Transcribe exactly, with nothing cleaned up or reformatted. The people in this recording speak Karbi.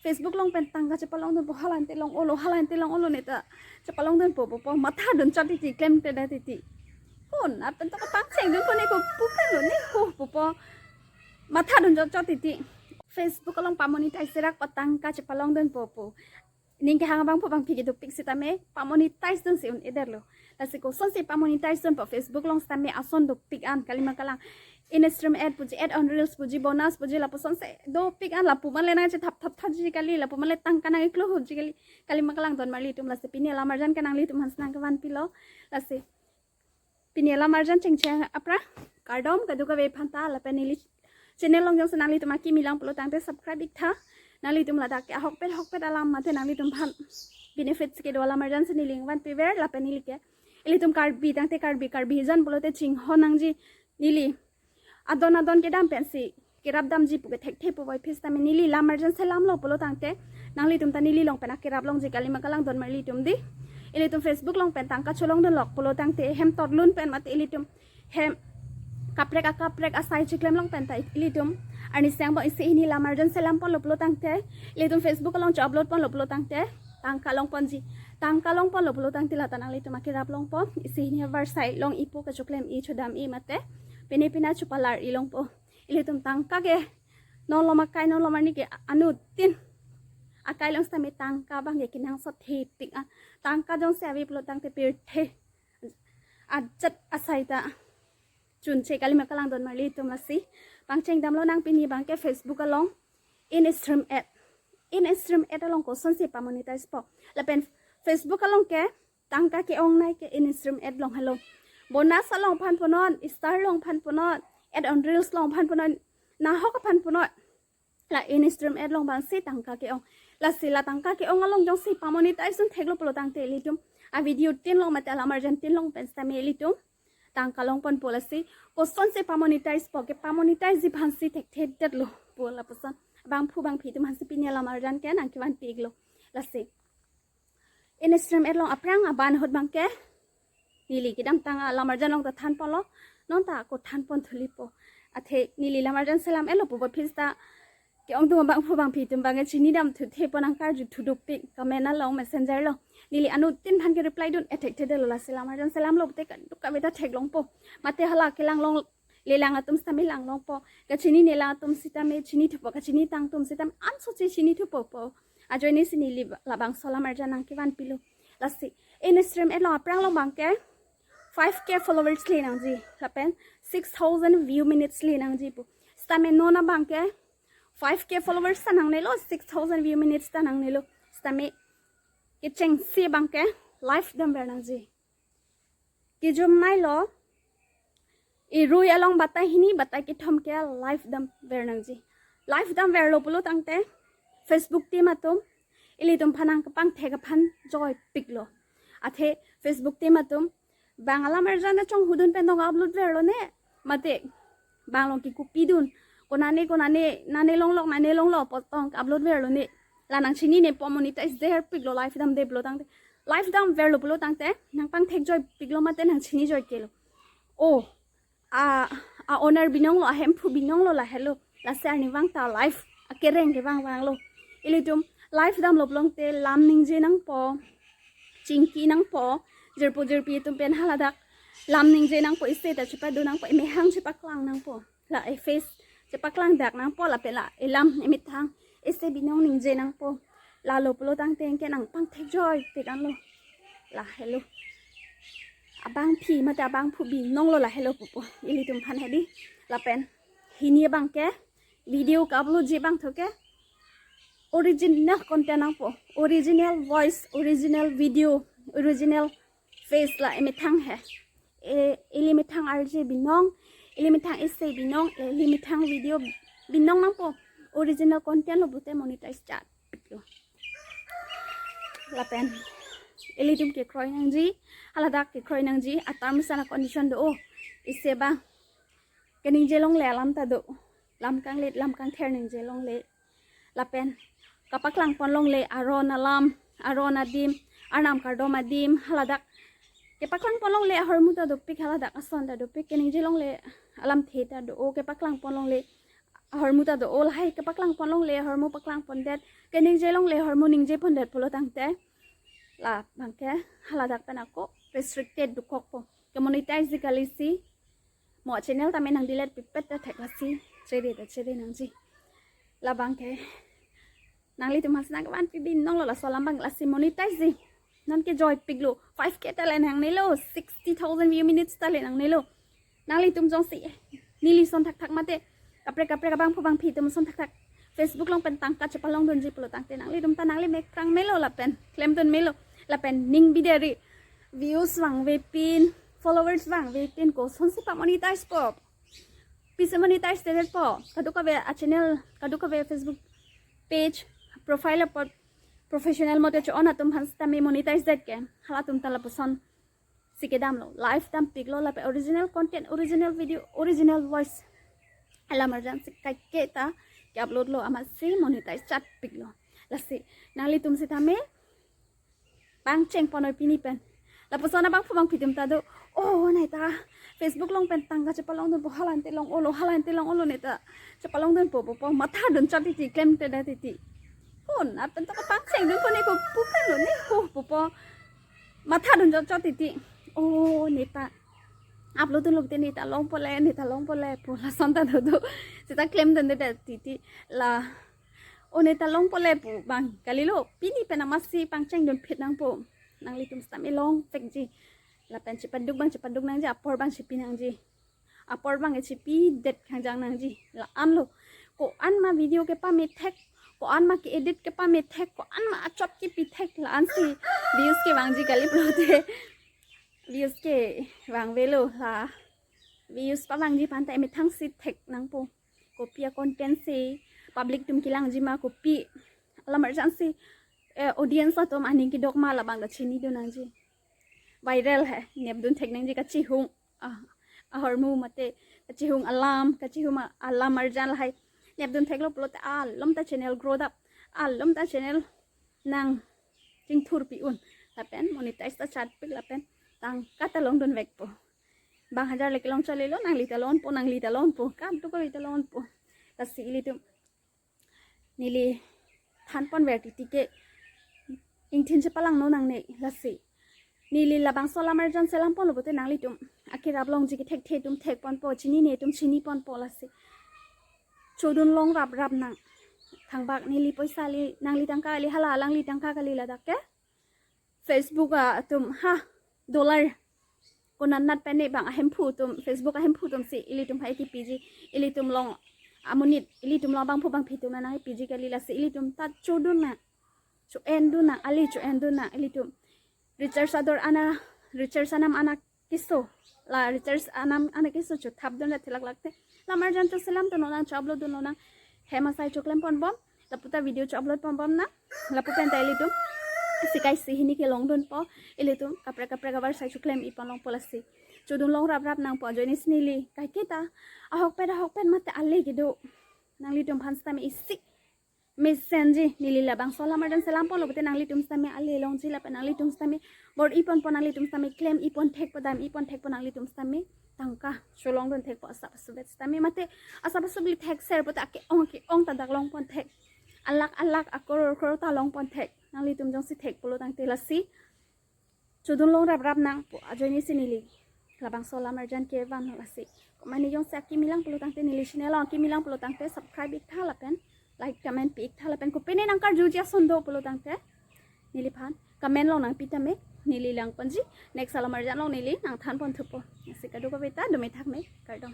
Facebook along pen tangka chepalongdunpo, halante long-olo, halante long-olo ne ta chepalongdunpo pupo, matha dunchot titi, klemkledet titi. Kon, apen to kapangchengdunpo ne ko pu pen lo ne ko pupo, matha dunchotchot titi. Facebook along pamonetize serak pa tangka chepalongdunpo pu. Ning kehang abangphu abangphi kedopik sitame pamonetize dunsi un-edetlo. Lasi kosonsi pamonetize dunpo Facebook along sitame ason dopik an, kalima kalang. In-stream ad puji, ad on reels puji, bonus puji, lapusonsi dopik an, lapu man le nangchethap thap thapji kali, lapu man le tangka nang-iklo hopji kali, kalima kalang donmarli atum. Lasi pini alam arjan ke nanglitum aphan si nangkevanpilo. Lasi pini alam arjan chengcheng aphrang, kardom kadokave aphanta. Lapen neli channel along jongsi nanglitum akimi lang pulo tangte subscribe iktha. Nanglitum ladak ke ahokpet hokpet alam mate nanglitum aphan benefits kedo alam arjan si neli nangvanpiver. Lapen neli ke, ilitum Karbi tangte Karbi, Karbi hijan pulote chinghon nangji, neli adon adon kedam pensi kerap damji pu ke thekthe pu voiphit sitame neli lam arjan selamlo pulo tangte nanglitum ta neli along pen akerap longji, kalima kalang donmarli atum dei. Ilitum Facebook along pen tangka cholongdunlok pulo tangte hem totlun pen mate ilitum hem kaprek akaprek asai chiklem long pen ta ilitum arnisi angbong isi hini lam arjan selamponlo pulo tangte, ilitum Facebook along cho-upload ponlo pulo tangte tangka longponji. Tangka longponlo pulo tangte lata nanglitum akerap longpo, isi hini avarsai long-ipo, kachoklem-i, chodam-i mate pine pina chopalar-i longpo. Ilitum tangka ke non lom akai non lom arni ke anuttin akai along sitame tangka abang ke kenangsot thepik an. Tangka jongsi ave pulo tangte pirthe ajat asai ta chunche, kalima kalang donmarli atum. Lasi pangchengdamlonang pini abang ke Facebook along in-stream ad. In-stream ad along kosonsi pamonetize po. Lapen Facebook along ke tangka ke-ongnei ke in-stream ad along helo. Bonus along aphan punon, star along aphan punon, ad on reels along aphan punon, nahok aphan punon. La in-stream ad along abangsi tangka ke-ong. Lasi la tangka ke-ong along jongsi pamonetize duntheklo pulo tangte ilitum avideo tin along mate alam arjan tin along pen sitame ilitum tangka longponpo. Lasi kosonsi pamonetize po, kepamonetize-ji aphansi thekthedetlo pu lapuson abangphu abangphi atum aphansi pini alam arjan ke nangkevanpi-iklo. Lasi in-stream ad along aphrang aban ahut abang ke neli kedamtang alam arjan along ta thanponlo, non ta ako thanpon thulipo. Athe neli lam arjan selam-etlo pu voiphit ta ke-ongdung abangphu abangphi atum abang ke chinidam thuthepo, nangkarju thu dopik, comment along, messenger along. Neli anuttin aphan ke reply dun-e thekthedetlo. Lasi lam arjan selamlo pute kadokave ta theklongpo. Mate hala kelang longle lang atum sitame langlongpo, kachinine lang atum sitame chinithupo, kachinitang atum sitame ansoche chinithupo pu ajoine si neli labangso alam arjan nangkevanpilo. Lasi in-stream ad along aphrang along abang ke five K followers le nangji lapen six thousand view minutes le nangji pu. Sitame non abang ke five K followers ta nangnelo, six thousand view minutes ta nangnelo. Sitame kechengsi abang ke live damver nangji. Kejum neilo, irui along batai hini batai kethom ke live damver nangji. Live damverlo pulo tangte Facebook team atum ilitum aphan nangkepangthek aphan joipiklo. Athe Facebook team atum bang alam arjan ta chonghudun pen tong upload verlo ne, mate bang along kekupidun, konane konane, nane longlok, nane longlo pu tong upload verlo ne. La nangchininepo, monetize derpiklo live damde pulo tangte. Live damverlo pulo tangte nangpangthek joipiklo mate nangchini joikelo. O, a, a owner binonglo, ahemphu binonglo lahelo. Lasi arnivang ta live akereng kevang vanglo. Ilitum live damlo pulo tangte lam ningje nangpo, chingki nangpo, jirpo jirpi atum pen haladak lam ningje nangpo, isi ta chepado nangpo, emehang chepaklang nangpo, la e-face chepaklang dak nangpo, lapen la elam emethang isi binong ningje nangpo. Lalo pulo tangte ke nangpangthek joipik anlo. Lahelo. Abangphi mate abangphu binonglo lahelo pupo ilitum aphan hedi. Lapen hini abang ke video ke-upload-ji abang tho ke original content nangpo, original voice, original video, original face la emethang he. E, ili methang arje binong, ili methang essay binong, ili methang video binong nangpo. Original content lo pute monetize chat lo. Lapen ilitum kekroi nangji, haladak kekroi nangji, atam sana condition do o. Isi abang keningje longle alam ta do. Lam kanglit, lam kangther ningje longle. Lapen kapaklang pon longle aron alam, aron adim, arnam kardom adim, haladak kepaklang pon longle ahormu ta dopik, haladak ason ta dopik, keningje longle alamthe ta do o, kepaklang pon longle ahormu ta do-o, lahai kepaklang pon longle ahormu paklang pondet, keningje longle ahormu ningje pondet pulo tangte, labang ke haladak pen ako restricted dokokpo. Ke monetize ji kalisi, mo channel tame nang delete pipet ta thek lasi, chere ta chere nangji. Labang ke nanglitum aphan si nangvanpi binong lo, laso alam abang lasi monetize ji. Non ke joypiklo, five K ta le nangnelo, sixty thousand view minutes ta le nangnelo. Nanglitum jongsi neli son thakthak mate kaprek kaprek abangphu bangphi atum son thakthak Facebook along pen tangka chepalongdunji pulo tangte, nanglitum ta nangli mek prang melo lapen klemdun melo, lapen ning bideri views vangvepin, followers vangvepin, kosonsi pamonetize po? Pisi monetize tedet po? Kadokave a channel, kadokave Facebook page, profile apot professional mate cho-on atum aphan sitame monetize det ke. Halatum ta lapuson si kedamlo, live dampiklo, lapen original content, original video, original voice, alamarjan si kaike ta ke-upload lo, amatsi monetize chatpiklo. Lasi nanglitum sitame pangcheng ponnoi pini pen. Lapuson abangphu bangphi atum ta do, "Oh, neta Facebook along pen tangka chepalongdunpo, halante long-olo, halante long-olo, neta chepalongdunpo," pupo, mathadun chot titi, klemtedet titi. Pon, lapen to kapangchengdunpo, ne ko pu pen lo, ne ko pupo, mathadun chot chot titi. "Oh, neta upload dunlo te, neta longpo le, neta longpo le," pu lason ta do do. Sita klemdundedet titi. La, "Oh, neta longpo le," pu abang kalilo. Pini pen amatsi pangchengdun phit nangpo. Nanglitum sitame longvekji. Lapen chepaduk abang chepaduk nangji, apor abang chepi nangji. Apor abang chepidet khangjang nangji. La-an lo. Ko-an ma video kepamethek, ko-an ma ke-edit kepamethek, ko-an ma achot kepithek, la-ansi views kevangji kali pulote. Views kevangvelo, la views pavangji aphan ta emethang si thek nangpo. Kopi a content si public atum kelangji ma, kopi alamarjan si, eh, audience atum aning kedok ma, labang ta chinidun nangji. Viral he, nepdun thek nangji, kachihung, ah, ahormu mate kachihung alam, kachihung a-, alamarjan lahai nepdun theklo pulote alom ta channel grow up, alom ta channel nangchingthurpi un. Lapen monetize ta chatpik, lapen tangka ta longdunvekpo. Bang hajar le kelong cholelo, nangli ta longpo, nangli ta longpo, kadokave ta longpo. Lasi ilitum neli thanponver titi ke ingthin chepalangno nangne, lasi neli labangso alamarjan selam ponlo pulote nanglitum akerap longji kethekthe atum thekponpo, chinine atum chiniponpo, lasi chodun long raprap nang. Thangbak neli poisa kali, nangli tangka kali, hala alangli tangka kali, ladak ke Facebook atum ha dollar konatnat pen ne bang ahemphu atum, Facebook ahemphu atum si ilitum hai kipiji, ilitum along amonit, ilitum along abangphu bangphi atum nang piji kali, lasi ilitum ta chodun nang, cho-endun nang, ale cho-endun nang, ilitum recharge ador ana, recharge anam ana keso, la recharge anam ana keso chothapdun ra thilak lakte, alamarjan choselamdun lonang, cho-upload dun lonang, hem asai choklem ponbom, lapu ta video cho-upload ponbom nang, lapu pen ta ilitum sikai si hini kelongdunpo, ilitum kaprek kaprek abar sai choklem-i pon longpo, lasi chodun long raprap nangpo, ajoine si neli kaike ta ahokpet ahokpet mate ale kedo, nanglitum aphan sitame isi mesenji. Neli labangso alamarjan selam ponlo pulote nanglitum sitame ale longji, lapen nanglitum sitame bor-i ponpo, nanglitum sitame klem-i pon thekpo, dam-i pon thekpo, nanglitum sitame tangka cholongdun thekpo, asap asubet sitame mate asap asubli thekser pulote ake-ong ake-ong ta dak long pon thek, alak alak akror kror ta long pon thek. Nanglitum jongsi thek pulo tangte, lasi chodun long raprap nangpo, ajoine si neli labangso alamarjan kevan, lasi komatne jongsi akimi lang pulo tangte, neli channel along akimi lang pulo tangte subscribe iktha lapen like comment pi iktha, lapen kopine nangkarjuji ason do pulo tangte neliphan comment along nangpi tame, neli langponji, next alamarjan along neli nangthanpon thupo. Lasi kadokave ta dome thakme, kardom.